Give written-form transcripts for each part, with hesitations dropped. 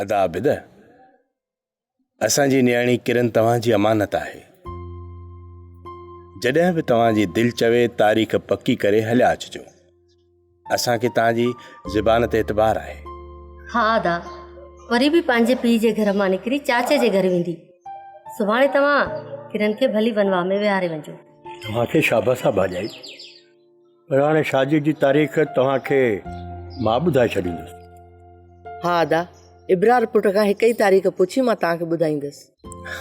ادا عابد، اسان جي نياڻي ڪرن توهان جي امانت آهي. جڏهن به توهان جي دل چوي تاريخ پڪي ڪري هليا اچجو. اسان کي توهان جي زبان تي اعتبار آهي. ها ادا، وري به پنهنجي پيء جي گهر مان نڪري چاچي جي گهر ويندي. سڀاڻي توهان ڪرن کي ڀلي ونواهه ۾ ويهاري وڃجو. توهان کي شابس آ ڀاڄائي. پر هاڻي شاديء جي تاريخ توهان کي مان ٻڌائي ڇڏيندس. ها ادا، ابرار پٽ کان هڪ ئي تاريخ پڇي مان توهان کي ٻڌائيندس.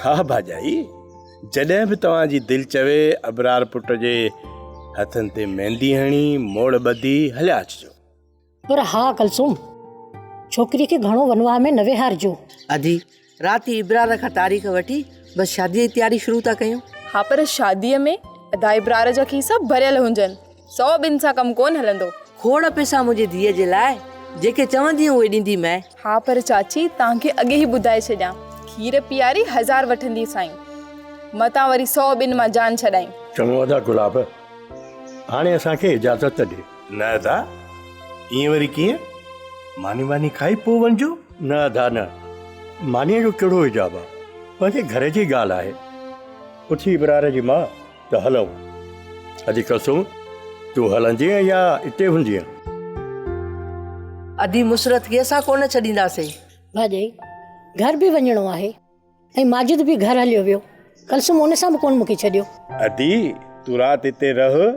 ها ڀاڄائي، جڏهن به توهان جي دل چوي ابرار پٽ جي هٿن تي ميندي هڻي موڙ ٻڌي هليا اچجو. پر ها ڪلثوم، ڇوڪريء کي گهڻو ونواهه ۾ نه ويهارجو. ادي، رات ئي ابرار کان تاريخ وٺي بس شاديء جي تياري شروع ٿا ڪيون. ها پر شاديء ۾ ادا ابرار جا کيسا ڀريل هجن، سو ٻن سان ڪم ڪونه هلندو. کوڙ پئسا منهنجي ڌيء جي لاء، جيڪي چوندينء اهي ڏينديمانء. ها پر چاچي توهان کي اڳي ئي ٻڌائي ڇڏيان، کير پياري هزار وٺنديسانء، متان وري سو ٻن مان جان ڇڏائين. چڱو ادا گلاب، هاڻي اسان کي اجازت ڏي. نه ادا، ائين وري ڪيئن؟ ماني واني کائي پوء وڃجو. نه ادا نه، مانيء جو ڪهڙو حجاب آ، پنهنجي گهر جي ڳالهه آهي. اٿي ابرار جي ماء ته هلون. ادي ڪلثوم، تون هلندينء يا اتي هوندينء؟ ادي مسرت کي اسان ڪونه ڇڏينداسين. ڀاڄائي، گهر به وڃڻو آهي. ۽ ماجد به گهر هليو ويو. ڪلثوم ان سان به ڪونه مون کي ڇڏيو. ادي، تون رات هتي رهه،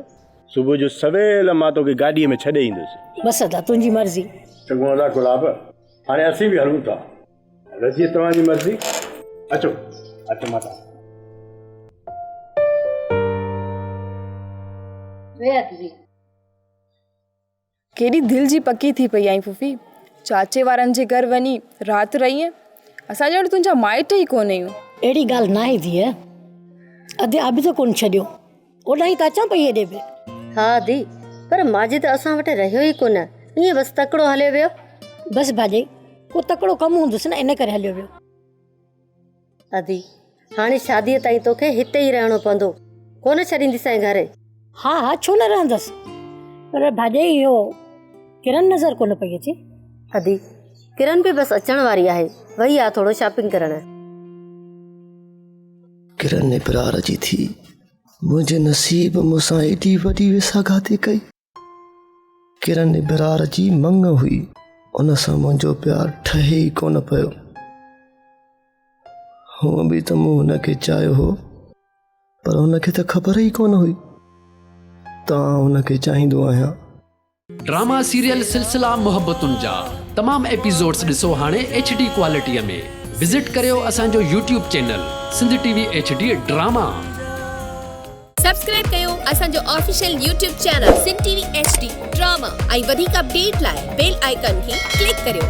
صبح جو سويل مان توکي گاڏيء ۾ ڇڏي ايندس. بس ادا، تنهنجي مرضي. چڱو ادا گلاب، هاڻي اسين به هلون ٿا. هلو جيئن توهان جي مرضي. اچو، اچو ماتا. ويهه ادي. ڪيڏي دل جي پڪي ٿي پئي آهين ڦوڦي. چاچي وارن جي گهر وڃي رات رهينء. اسان ڄڻ تنهنجا مائٽ ئي ڪونه آهيون. اهڙي ڳالهه ناهي ڌيء. ادي عابد ڪونه ڇڏيو. اوڏانهن ئي ته اچان پئي هيڏي به. ها ادي، پر ماجد اسان وٽ رهيو ئي ڪونه. ائين بس تڪڙو هليو ويو. بس ڀاڄائي، ڪو تڪڙو ڪم هوندس نه ان ڪري هليو ويو. ادي، هاڻي شاديء تائين توکي هتي ئي رهڻو پوندو. ڪونه ڇڏينديسانء گهر. ها ها ڇو نه رهندس. پر ڀاڄائي اهو ڪرن نظر ڪونه پئي اچي. ادي، ڪرن به بس اچڻ واري آهي. وئي آ ٿورو شاپنگ ڪرڻ. ڪرن ابرار جي ٿي. منهنجي نصيب مون سان ايڏي وڏي ويساگهاتي ڪئي. ڪرن ابرار جي مڱ هئي. ان سان منهنجو پيار ٺهي ئي ڪونه پيو. هونء به ته مون هن کي چاهيو هو، پر هن کي ته خبر ئي ڪونه هئي ته آئون هن کي چاهيندو آهيان. ڊراما سيريل سلسلا محبتن جا تمام ايپيسوڊس ڏسو هاڻي ايڇ ڊي ڪوالٽي ۾ وزٽ ڪريو اسان جو YouTube channel Sindh T V H D drama. Subscribe ڪيو اسان جو official YouTube channel Sindh T V H D drama ۽ وڌيڪ اپڊيٽ لاء بيل آئيڪان کي ڪلڪ ڪريو.